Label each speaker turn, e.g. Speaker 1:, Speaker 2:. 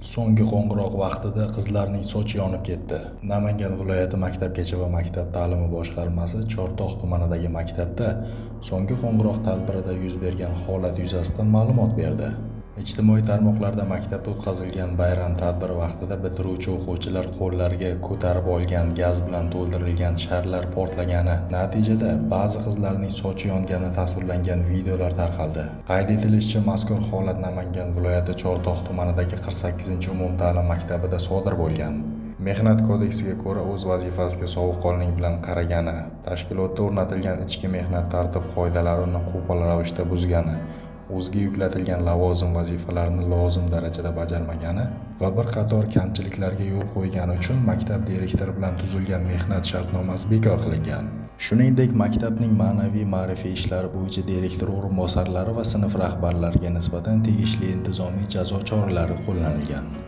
Speaker 1: So'nggi qo'ng'iroq vaqtida qizlarning sochi yonib ketdi. Namangan viloyati maktabgacha va maktab ta'limi boshqarmasi Chortoq tumanidagi maktabda so'nggi qo'ng'iroq tadbirida yuz bergan holat yuzasidan ma'lumot berdi. Ijtimoiy tarmoqlarda maktabda o'tkazilgan bayram tadbiri vaqtida bitiruvchi o'quvchilar qo'llariga ko'tarib olgan gaz bilan to'ldirilgan sharlar portlagani, natijada ba'zi qizlarning sochi yongani tasvirlangan videolar tarqaldi. Qayd etilishicha, mazkur holat Namangan viloyati Chortoq tumanidagi 48-umumta'lim maktabida sodir bo'lgan. Mehnat kodeksiga ko'ra, o'z vazifasiga sovuqqonlik bilan qaragani, tashkilotda o'rnatilgan ichki mehnat tartib qoidalarini qo'pol ravishda buzgani, o'ziga yuklatilgan lavozim vazifalarini lozim darajada bajarmagani va bir qator kamchiliklarga yo'l qo'ygani uchun maktab direktori bilan tuzilgan mehnat shartnomasi bekor qilingan. Shuningdek, maktabning ma'naviy ma'rifiy ishlari bo'yicha direktor o'rinbosarlari va sinf rahbarlariga nisbatan tegishli intizomiy jazo choralari qo'llanilgan.